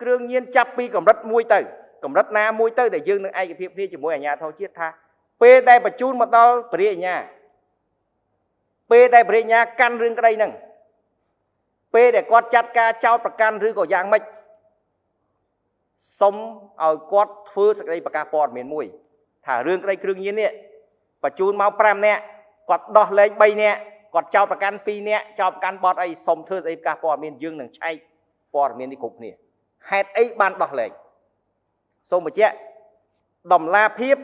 គ្រឿងញៀនចាប់ពីកម្រិតមួយទៅកម្រិតណាមួយទៅដែលយើងនឹងឯកភាពគ្នាជាមួយអាជ្ញាធរជាតិថាពេលដែលបញ្ជូនមកដល់ព្រះអាជ្ញាពេលដែលព្រះអាជ្ញាកាន់រឿងក្តីហ្នឹងពេលដែលគាត់ចាត់ការចោទប្រកាន់ឬក៏យ៉ាងម៉េចសុំឲ្យគាត់ធ្វើសេចក្តីប្រកាសព័ត៌មានមួយថារឿងក្តីគ្រឿងញៀននេះបញ្ជូនមក5នាក់គាត់ដោះលែង3នាក់គាត់ចោទប្រកាន់2នាក់ចោទប្រកាន់បទអីសុំធ្វើសេចក្តីប្រកាសព័ត៌មានយើងនឹងឆែកព័ត៌មាននេះគ្រប់គ្នាហេតុអីបានដោះលែងសូមបញ្ជាក់តម្លាភាព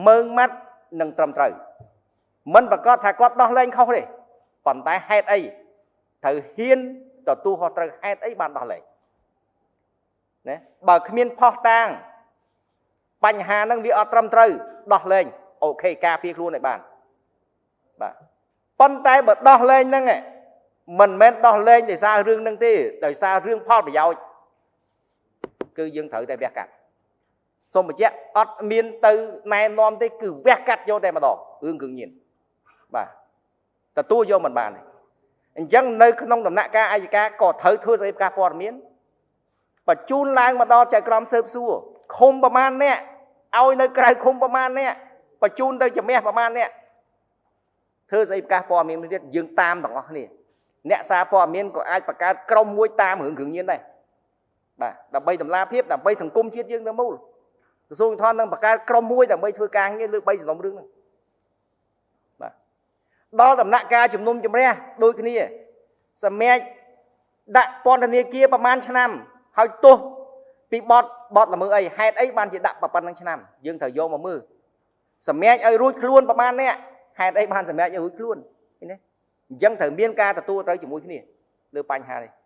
មើងម៉ាត់និងត្រឹមត្រូវមិនប្រកាសថាគាត់ដោះលែងខុសទេប៉ុន្តែហេតុអីត្រូវហ៊ានទទួលខុសត្រូវហេតុអីបានដោះលែងណាបើគ្មានផុសតាងបញ្ហាហ្នឹងវាអត់ត្រឹមត្រូវដោះលែងអូខេការពារខ្លួនឲ្យបានបាទប៉ុន្តែបើដោះលែងហ្នឹងមិនមែនដោះលែងដោយសាររឿងហ្នឹងទេដោយសាររឿងផលប្រយោជន៍គឺយើងត្រូវតែវះកាត់សូមបញ្ជាក់អត់មានទៅណែនាំទេគឺវះកាត់យកតែម្ដងរឿងគ្រឿងញៀនបាទទទួលយកមិនបានទេអញ្ចឹងនៅក្នុងដំណាក់កាលអយ្យការក៏ត្រូវធ្វើសេចក្តីប្រកាសព័ត៌មានបញ្ជូនឡើងមកដល់ចៅក្រមស៊ើបសួរឃុំប្រមាណអ្នកឲ្យនៅក្រៅឃុំប្រមាណអ្នកបញ្ជូនទៅជំនះប្រមាណអ្នកធ្វើសេចក្តីប្រកាសព័ត៌មានទៀតយើងតាមទាំងអស់គ្នាអ្នកសារព័ត៌មានក៏អាចបង្កើតក្រុមមួយតាមរឿងគ្រឿងញៀនដែរបាទដើម្បីតម្លាភាពដើម្បីសង្គមជាតិយើងទាំងមូលក្រសួងធននឹងបង្កើតក្រុមមួយដើម្បីធ្វើការងារលើ3សំណុំរឿងហ្នឹងបាទដល់ដំណាក់កាលជំនុំជម្រះដូចគ្នាសម្រាប់ដាក់ពន្ធនាគារប្រមាណឆ្នាំហើយទោសពីបទល្មើសអីហេតុអីបានជាដាក់ប៉ុណ្្នឹងឆ្នាំយើងត្រូវយកមកមើលសម្រាប់ឲ្យរួចខ្លួនប្រមាណអ្នកហេតុអីបានសម្រាប់ឲ្យរួចខ្លួនឃើញទេអញ្ចឹងត្រូវមានការទទួលត្រូវជាមួយគ្នាលើបញ្ហានេះ។